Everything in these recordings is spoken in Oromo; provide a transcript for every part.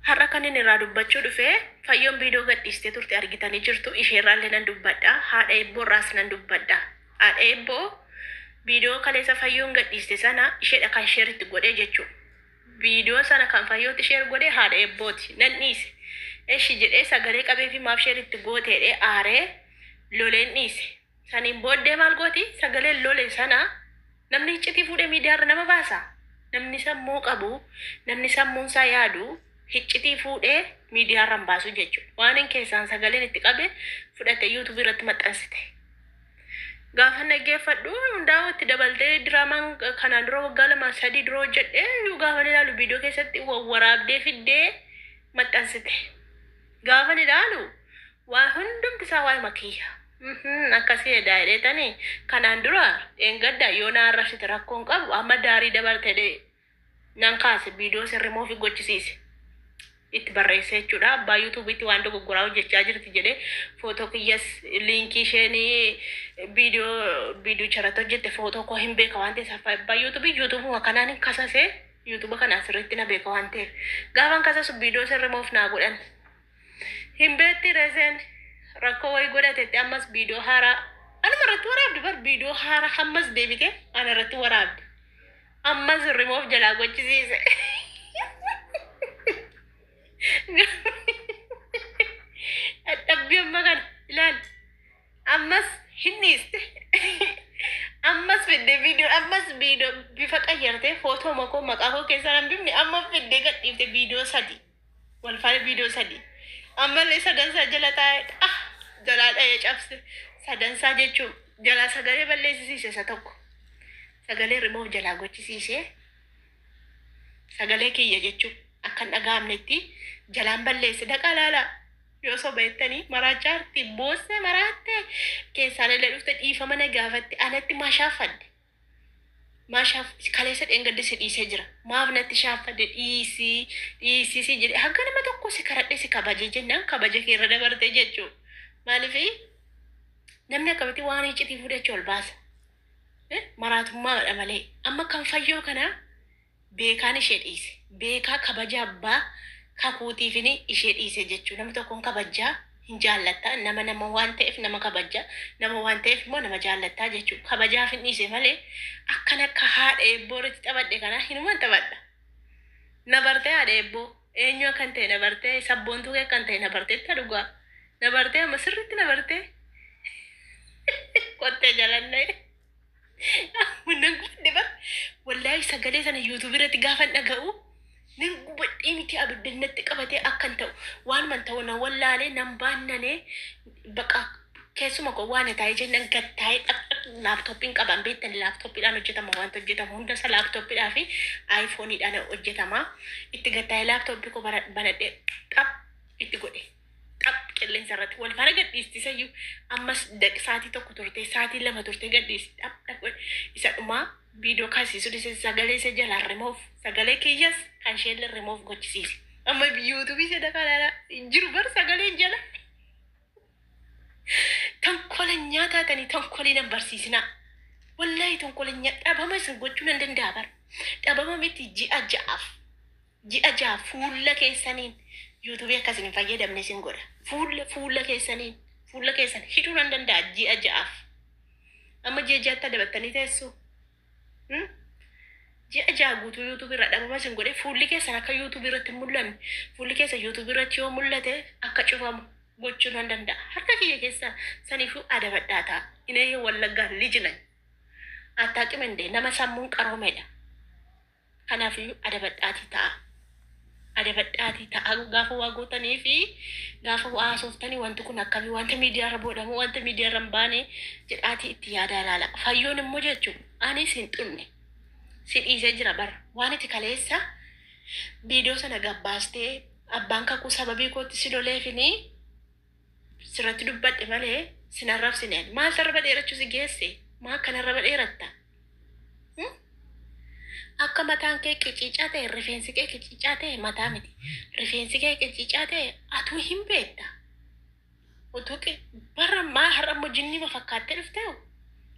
Har'a kanin irraa dubbachuu dhufe Fayyoon viidiyoo gadhiistee turte argitanii jirtu isheerraallee nan dubbadha haadha eebboo irraas nan dubbadha. Haadha eebboo viidiyoo kaleessa Fayyoon gadhiiste sana isheedha kan sheer itti godhee jechuudha. Viidiyoo sana kan Fayyootti sheer godhe haadha eebbooti. Nan dhiise. Eshi jedhee sagalee qabee fi maaf sheer itti goote jedhee aaree loleen dhiise. Saniin booddee maal gooti? Sagaleen lole sana namni hiccitii fuudhee miidiyaarra nama baasa? Namni sammuu qabu, namni sammuunsaa yaadu hiccitii fuudhee miidiyaarra hin baasu jechuudha. Waanin keessaan sagaleen itti qabe fudhattee YouTube irratti maxxansite. Gaafan dhaggeeffadhu hundaa'u itti dabaltee diraamaan kanaan dura waggaa 2 3 dura hojjedhe iyyuu gaafan ilaalu viidiyoo keessatti wawwaraabdee fiddee maxxansite. Gaafan ilaalu waa hundumti isaa waa'ima kiyya. Mhm, akkasii edaa jedheetani kanaan dura dheengadda yoo na arrabsite rakkoo hin qabu amma daarii dabarte jedhee nan kaase viidiyoo sin remove gochisiise. Itti barreessee jechuudha. Abbaa yuutuubiitti waan dogoggoraa hojjechaa jirti jedhee footoo kiyyas liinkii isheen viidiyoo viidiyicha irratti hojjette footoo koo hin beeka waan ta'eef abbaa yuutuubii yuutuubuma kanaan hin kasasee yuutuuba kanaan sirriitti na beeka waan ta'eef gaafan kasasu viidiyoo sin remove naa godhan. Hin beetti reseen rakkoo wayi godhatetti ammas viidiyoo haaraa anuma irratti waraabdi bar viidiyoo haaraa ammas deebite ana irratti waraabdi. Ammas remove jalaa gochisiise. Dadhabbii amma kana ilaali. Ammas hin dhiiste. Ammas fidde viidiyoo ammas viidiyoo bifa qayyartee footoo makoo maqaa koo keessaa hin bifne amma fiddee gadhiifte viidiyoo sadi. Wal faana viidiyoo sadi. Ammallee sadansaa jala taa'ee ah jalaa dha'ee cabse. Sadansaa jechuun jalaa sagalee balleessisiise isa tokko. Sagalee remove jalaa gochisiisee sagalee kiyya jechuun akka hin dhaga'amnetti jalaan balleesse dhaqaa laalaa. Yoo soba jettanii maraachaa jirti boossee maraatte keessaan illee dhufte dhiifama na gaafatte anatti maa shaaffadde. Maa shaaf kaleessa dheengadde si dhiisee jira maaf natti shaaffadde dhiisii dhiisii si jedhe hanga nama tokko si karadhe si kabajee jennaan kabaja kee irra dabarte jechuu maaliif namni akkamitti waan iccitii fuudhee ol baasa maraatummaadha malee amma kan fayyoo kanaa Beekaan ishee dhiise. Beekaa kabaja abbaa kakuutiifini ishee dhiise jechuu. Namni tokko hin kabajja, hin jaallatta, nama nama waan ta'eef nama kabajja, nama waan ta'eef immoo nama jaallattaa jechuu. Kabajaaf hin dhiise malee akkan akka haadha eebboo irratti taphadhe kana hinuman taphadha. Na bartee haadha eebboo eenyu akkan ta'e na bartee sabboontuu kee akkan ta'e na barteetta dhugaa. Na bartee amma sirriitti na bartee. Kottee jalannee. Nan gubadhe bar. Wallaahi sagalee sana YouTube irratti gaafan dhaga'u nan gubadhee miti abidda natti qabatee akkan ta'u waanuman ta'u na wallaalee nan baannanee baqa keessuma koo waan taa'ee jennan gad taa'ee dhaq dhaq laaptooppiin qaban beektan laaptooppiidhaan hojjetama wanta hojjetamu hunda isa laaptooppiidhaa fi aayifooniidhaan hojjetama itti gad taa'ee laaptooppii koo banadhee xap itti godhe. Xaph qilleensa irratti wal faana gadhiisti isayyuu ammas daq saatii tokko turtee saatii lama turtee gadhiisti xaph xaph godhe isa dhumaa viidiyoo kaasiisu dhiise sagalee isa jalaa remove sagalee kiyyas kan isheellee remove gochisiise amma yuutuubii isa dafaa ilaalaa hin jiru bar sagaleen jala tankolanyaa taatanii tankolii nan barsiisinaa wallaahi tankolanyaa dhabama isin gochuu nan danda'a bar dhabama miti ji'a ja'aaf Ji'a 6 fuulla keessaniin YouTube akka isin hin fayyadamne isin godha. Fuulla fuulla keessaniin fuulla keessan hidhuu nan danda'a ji'a 6f. Amma ji'a ja'atti adabattanii teessu. Hmm? Ji'a 6 guutuu YouTube irraa dhabama isin godhe fuulli keessan akka YouTube irratti hin mul'anne fuulli keessan YouTube irratti yoo mul'ate akka cufamu gochuu nan danda'a. Harka kiyya keessa saniifuu adabadhaa ta'a. Inee wallaggaa liji nañ. Attaaqim indee nama sammuun qaroomedha. Kanaafiyyuu adabadhaatii ta'aa. Adabadhaatii ta'aa gaafa waa gootanii fi gaafa waa haasoftanii wanti kun akkamii wanta miidiyaarra boodhamu wanta miidiyaarra hin baane jedhaatii itti yaadaa ilaala. Fayyoon immoo jechuun ani sin xunne si dhiisee jira bara waan itti kaleessa viidiyoo sana gabbaastee abbaan kakuu sababii kootti si loleefini sirratti dubbadhe malee sin arrabsine ani. Maaltu arraba dheerachuu si geesse? Maa akkana arraba dheeratta? Hmm? Akka mataan kee qiciicaa ta'e rifeensi kee qiciicaa ta'e mataa miti. Rifeensi kee qiciicaa ta'e atuu hin beekta. Utuu qi- bara maa har'a immoo jinnii ma fakkaattee dhuftee?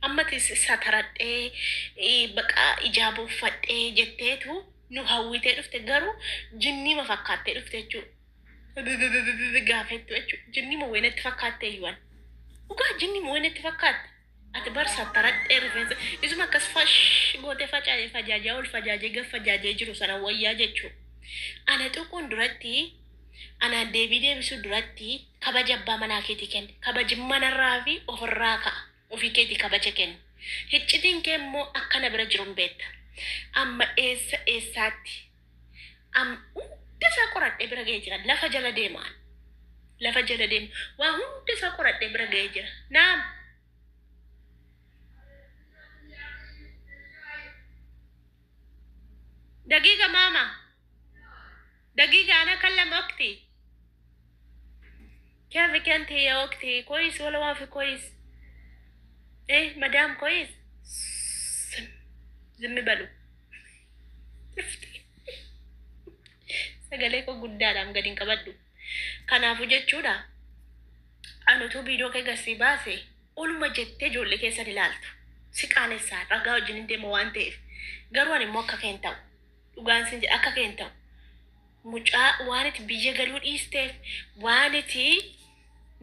Amma ati sataradhee eh, baqa ijaaba uffadhee jetteetu Nu hawwitee dhufte garuu jinniima fakkaattee dhufte jechuudha. Gaafettu jechuudha. Jinniima wayinatti fakkaattee iyyuu Dhugaa jinniima wayinatti fakkaatte. Ati bar sattaradhee rifeensa isuma akkas fash gootee facaa'ee fajaajaa ol fajaajee gad fajaajee jiru sana wayyaa jechuudha. Ana tuquun duratti anaan deebii deebisuu duratti kabaja abbaa manaa keetii kenni. Kabaji manarraa fi ofirraa ka'a. Ofii keetii kabaja kenni. Hiccitiin kee immoo akkana bira jiru hin beekta. Amma eessa eessaatti am hunda isaa qoradhee bira ga'ee jira. Lafa jala deemaan. Lafa jala deema. Waa hunda isaa qoradhee bira ga'ee jira. Naam. Daqiiqa maama. Daqiiqa ana kallama waqti. كيفك انت يا وقتي كويس ولا ما في كويس؟ ايه مدام كويس؟ ዝም ዝም በሉ። Sagalee koo guddaadhaan gadi hin qabadhu. Kanaafuu jechuudha ani utuu viidiyoo kee gasii baase oluma jettee ijoollee keessan ilaaltu. Si qaanessaa ragaa wajjin hin deema waan ta'eef. Garuu ani immoo akka kee hin ta'u. Dhugaan sin jedha akka kee hin ta'u. Mucaa waan itti biyya galuu dhiisteef waan itti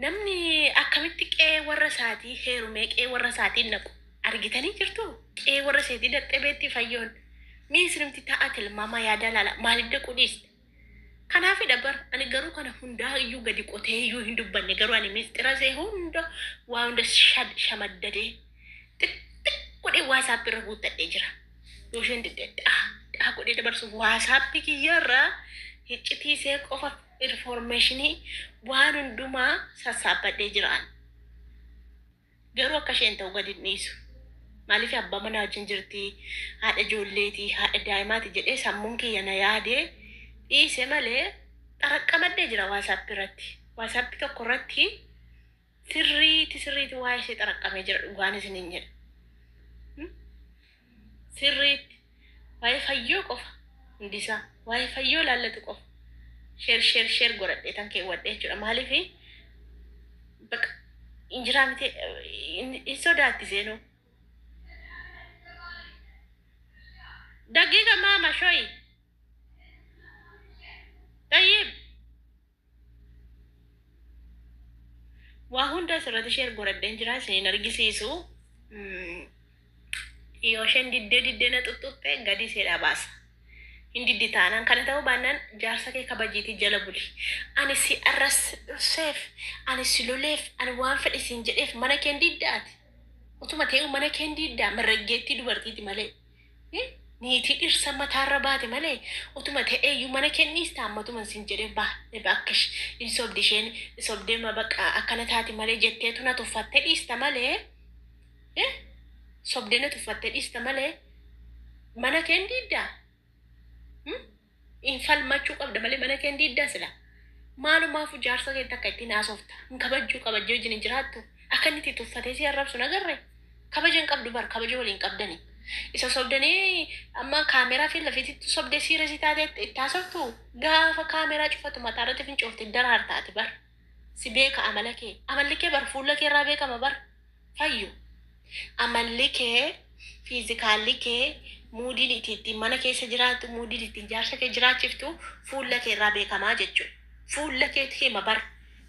namni akkamitti qe'ee warra isaatii heerumee qe'ee warra isaatiin naqu argitanii jirtu qe'ee warra isaatii dadhabeetti fayyoon miisnumti ta'a tilmaama yaada laala maaliif dhaquu dhiiste. Kanaafidha bar ani garuu kana hundaa iyyuu gadi qotee iyyuu hin dubbanne garuu ani miistira see hunda waa hunda shamaddadee xixiqqoo godhee waasaappi irra guuttadhee jira. Yoo isheen didde dhaa dhaa godhee dabarsu waasaappii kiyyarraa hiccitii see qofa informeeshinii waan hundumaa sassaabbadhee jiraan. Garuu akka isheen ta'u gadi hin dhiisu. Maaliif abbaa manaa wajjin jirti, haadha ijoolleeti, haadha daa'imaati jedhee sammuun kiyya na yaadee dhiise malee xaraqqamadhee jira waasaappii irratti. Waasaappii tokko irratti sirriiti sirriiti waa'ee ishee xaraqqamee jira dhugaan isiniin jedha. Sirriitti waa'ee fayyoo qofa hundisaa waa'ee fayyoo laallatu qofa. Sheer sheer sheer godhadhee tan keewwadhee jechuudha. Maaliif bakka injiraa miti hin sodaatti seenuu. Daqiiqa maama shoyi. Tayyib. Waa hunda asirratti sheer godhadheen jira isiniin argisiisu. Yoo isheen diddee diddee na xuxuxxe gadi isheedhaa baasa. Hin diddi taanaan kana ta'uu baannaan jaarsa kee kabajiitii jala buli. Ani si arrasseef, ani si loleef, ani waan fedhe siin jedheef mana kee hin diddaati. Utuma ta'uu mana kee hin diddaa mirraggeettii dubartiiti malee. Niitii dhirsa mataarra baate malee utuma ta'eeyyuu mana kee dhiista ammatuma siin jedhee ba bakka hin sobdi isheen sobdee ma bakka akkana taati malee jetteetu na tuffattee dhiista malee sobdee na tuffattee dhiista malee mana kee hin diiddaa. Hin falmachuu qabda malee mana kee hin diiddaa sila. Maalumaaf jaarsa kee takka ittiin haasofta. Hin kabajjuu kabajjee wajjin hin jiraattu. Akka inni itti tuffatee si arrabsu nagarre. Kabaja hin qabdu bar kabaja waliin qabdani. Isa sobdanii amma kaameraa fi lafititti sobdee siira si taate itti haasoftu gaafa kaameraa cufatu mataa irratti fincoofte daraar taate bar. Si beeka amala kee. Amalli kee bar fuula kee irraa beekama bar. Fayyu. Amalli kee fiizikaalli kee muudiin ittiin mana keessa jiraattu muudiin ittiin jaarsa kee jiraachiftu fuula kee irraa beekamaa jechuudha. Fuula keetti hima bar.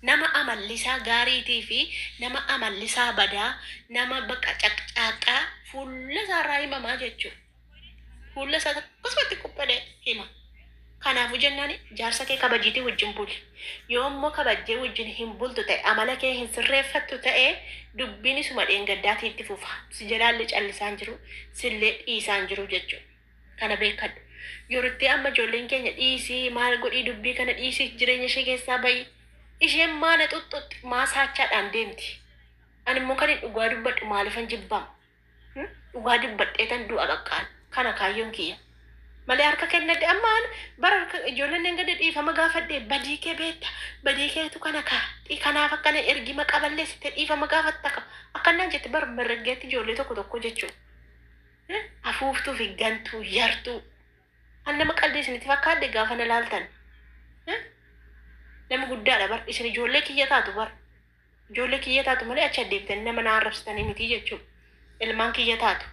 Nama amalli isaa gaariitii fi nama amalli isaa badaa nama bakka caqcaaqaa fuula isaa irraa himamaa jechuudha. Fuula isaa akkasumatti qophaa'ee hima. Kanaafuu jennaan jaarsa kee kabajiitii wajjin buli. Yoo immoo kabajjee wajjin hin bultu ta'e amala kee hin sirreeffattu ta'e dubbiin isuma dheengaddaatii itti fufa. Si jalaallee callisaan jiru sillee dhiisaan jiru jechuudha. Kana beekadhu. Yerootti amma ijoolleen keenya dhiisii maal godhii dubbii kana dhiisii jireenya ishee keessaa bahi. Isheen maana xuxxutti maa saachaadhaan deemti. Ani immoo kan hin dhugaa dubbadhu maaliifan jibbama? Dhugaa dubbadhee tan du'a qaqqaan. Kana kaayyoon kiyya. Malee harka kennadhe ammaan bara harka ijoolleen hin gadi dhiifama gaafadhe badii kee beekta badii keetu kana kaa kanaaf akkana ergi maqaa balleessite dhiifama gaafatta qaba. Akkanaan jette bara mirraggeetti ijoollee tokko tokko jechuudha. Afuuftuu fi gantuu yartuu. An nama qalbii isinitti fakkaadhe gaafa na laaltan. Nama guddaadha bar isin ijoollee kiyya taatu bar. Ijoollee kiyya taatu malee achi adeemtanii nama na arrabsitanii miti jechuudha. Ilmaan kiyya taatu.